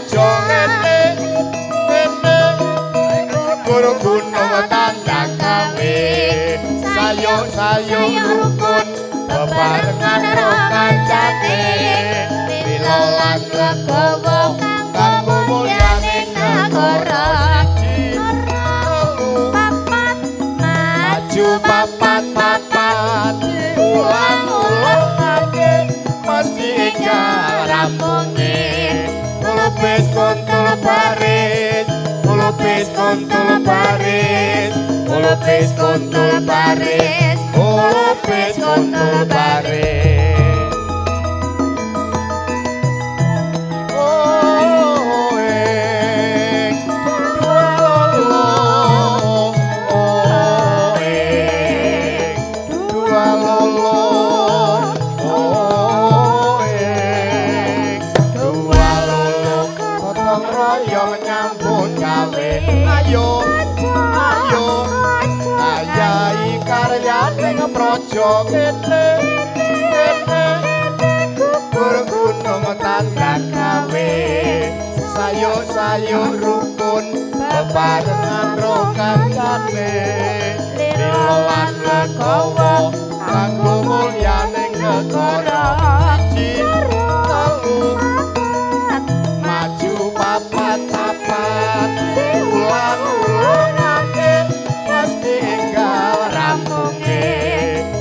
praja ngene ngene gugur gunung tandang gawe sayuk-sayuk rukun bebarengan ro kancane lila lan legowo kanggo mulyane nagara telu papat maju papat papat ulang-ulangake mesti enggal rampunge lupis kuntul baris lupis kuntul baris lupis kuntul baris lupis kuntul baris. Oh ing dua lolo oh ing dua lolo oh ing dua lolo gotong royong nyambut gawe ayo ayo ayahi karyane praja kene kene gugur gunung tandang gawe sayuk-sayuk rukun bebarengan ro kancane lila lan legowo kanggo mulyane negara siji telu maju papat papat ulang-ulangake mesti enggal rampunge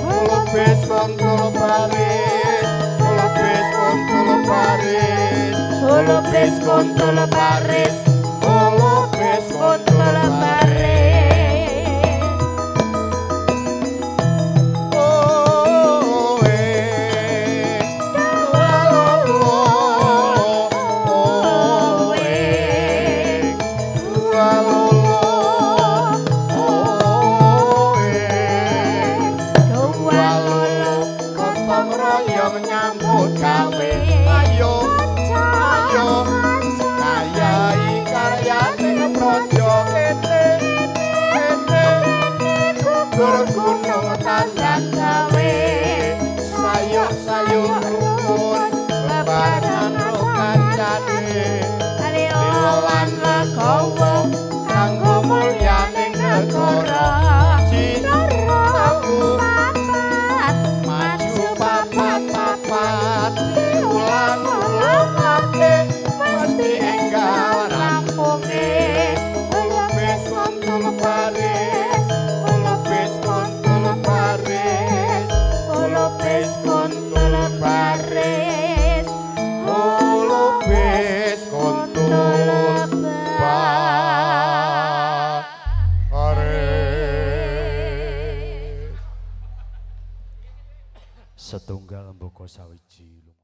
lupis kuntul baris lupis kuntul baris lupis kuntul baris lupis kuntul baris. Oh ing dua lolo oh ing dua lolo oh ing dua lolo gotong royong nyambut gawe ayo ayo ngayahi karyane praja kene kene gugur gunung tandang gawe sayuk-sayuk rukun bebarengan ro kancane lila lan legowo kanggo mulyane negara siji telu papat maju papat papat ulang-ulangake mesti enggal rampunge lupis kuntul baris lupis kuntul baris lupis kuntul baris lupis kuntul baris. Setunggal mboko sawiji.